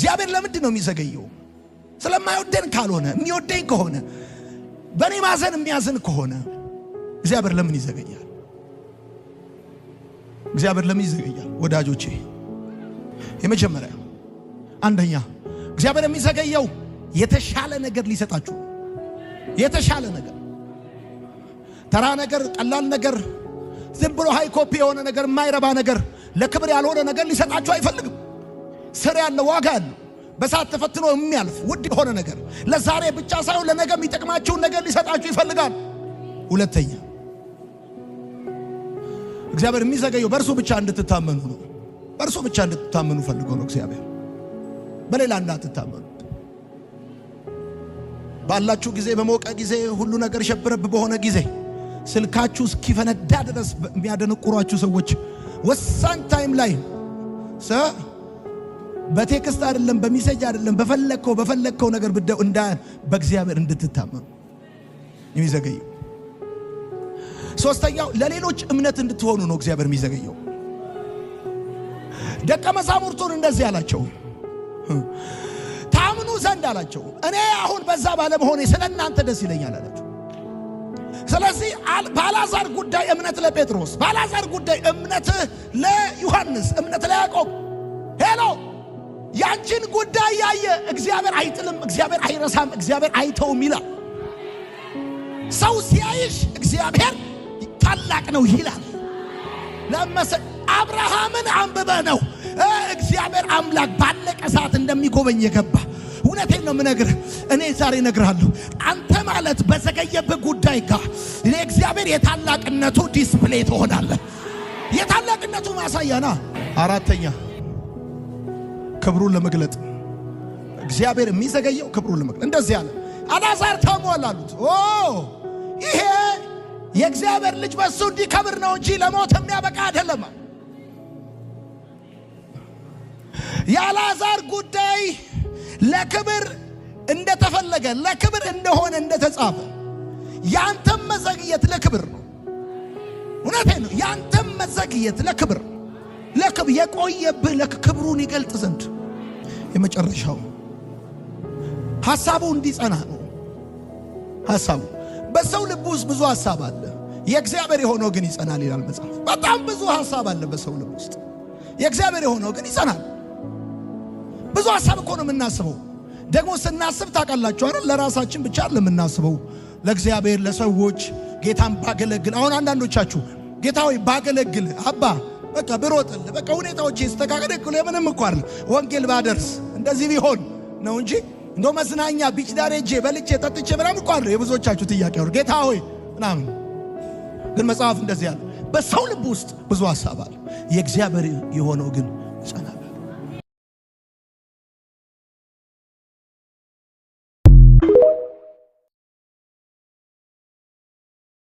እግዚአብሔር ለምንድን ነው የሚዘገየው? ስለማይወደን ካልሆነ፣ የሚወደኝ ከሆነ፣ በእኔ ማዘን የሚያዝን ከሆነ እግዚአብሔር ለምን ይዘገያል? እግዚአብሔር ለምን ይዘገያል? ወዳጆቼ፣ የመጀመሪያ አንደኛ እግዚአብሔር የሚዘገየው የተሻለ ነገር ሊሰጣችሁ፣ የተሻለ ነገር፣ ተራ ነገር፣ ቀላል ነገር፣ ዝም ብሎ high copy የሆነ ነገር፣ የማይረባ ነገር፣ ለክብር ያልሆነ ነገር ሊሰጣችሁ አይፈልግም። ስር ያለው፣ ዋጋ ያለው፣ በሳት ተፈትኖ የሚያልፍ ውድ የሆነ ነገር፣ ለዛሬ ብቻ ሳይሆን ለነገ የሚጠቅማችሁን ነገር ሊሰጣችሁ ይፈልጋል። ሁለተኛ እግዚአብሔር የሚዘገየው በእርሱ ብቻ እንድትታመኑ ነው። በእርሱ ብቻ እንድትታመኑ ፈልጎ ነው እግዚአብሔር፣ በሌላ እንዳትታመኑ። ባላችሁ ጊዜ፣ በሞቀ ጊዜ፣ ሁሉ ነገር ሸብረብ በሆነ ጊዜ፣ ስልካችሁ እስኪፈነዳ ድረስ የሚያደነቁሯችሁ ሰዎች ወሳኝ time ላይ በ text አይደለም፣ በ message አይደለም፣ በፈለግከው ነገር ብደው እንዳ በእግዚአብሔር እንድትታመኑ የሚዘገየው። ሶስተኛው ለሌሎች እምነት እንድትሆኑ ነው እግዚአብሔር የሚዘገየው። ደቀ መዛሙርቱን እንደዚህ አላቸው፣ ታምኑ ዘንድ አላቸው። እኔ አሁን በዛ ባለመሆኔ ስለ እናንተ ደስ ይለኛል አላቸው። ስለዚህ በአልዓዛር ጉዳይ እምነት ለጴጥሮስ፣ በአልዓዛር ጉዳይ እምነት ለዮሐንስ፣ እምነት ለያዕቆብ። Hello፣ ያንቺን ጉዳይ ያየ እግዚአብሔር አይጥልም፣ እግዚአብሔር አይረሳም፣ እግዚአብሔር አይተውም ይላል። ሰው ሲያይሽ እግዚአብሔር ታላቅ ነው ይላል። ለመሰ አብርሃምን አንብበ ነው እግዚአብሔር አምላክ ባለቀ ሰዓት እንደሚጎበኝ የገባ። እውነቴን ነው የምነግርህ። እኔ ዛሬ እነግርሃለሁ። አንተ ማለት በዘገየብህ ጉዳይ ጋር ለእግዚአብሔር የታላቅነቱ display ትሆናለህ። የታላቅነቱ ማሳያ ና። አራተኛ ክብሩን ለመግለጥ፣ እግዚአብሔር የሚዘገየው ክብሩን ለመግለጥ። እንደዚህ አለ፣ አልዓዛር ታሟል አሉት። ኦ፣ ይሄ የእግዚአብሔር ልጅ በሱ እንዲከብር ነው እንጂ ለሞት የሚያበቃ አይደለም። የአልዓዛር ጉዳይ ለክብር እንደተፈለገ፣ ለክብር እንደሆነ እንደተጻፈ ያንተም መዘግየት ለክብር ነው። እውነቴን ነው። ያንተም መዘግየት ለክብር፣ ለክብር የቆየብህ ለክብሩን ይገልጥ ዘንድ። የመጨረሻው ሐሳቡ እንዲጸና ነው። ሐሳቡ በሰው ልብ ውስጥ ብዙ ሐሳብ አለ፣ የእግዚአብሔር የሆነው ግን ይጸናል ይላል መጽሐፍ። በጣም ብዙ ሐሳብ አለ በሰው ልብ ውስጥ፣ የእግዚአብሔር የሆነው ግን ይጸናል። ብዙ ሐሳብ እኮ ነው የምናስበው። ደግሞ ስናስብ ታውቃላችሁ አይደል? ለራሳችን ብቻ አይደለም የምናስበው፣ ለእግዚአብሔር፣ ለሰዎች፣ ጌታን ባገለግል። አሁን አንዳንዶቻችሁ ጌታ ሆይ ባገለግል፣ አባ በቃ ብሮጥል፣ በቃ ሁኔታዎች ይስተካከል እኮ ምንም እኮ አይደለም፣ ወንጌል ባደርስ እንደዚህ ቢሆን ነው እንጂ እንደው መዝናኛ beach ዳር ሄጄ በልቼ ጠጥቼ ምናምን እኮ አይደለም የብዙዎቻችሁ ጥያቄ አሁን ጌታ ሆይ ምናምን። ግን መጽሐፍ እንደዚህ ያለ በሰው ልብ ውስጥ ብዙ ሐሳብ አለ፣ የእግዚአብሔር የሆነው ግን ይጸናል።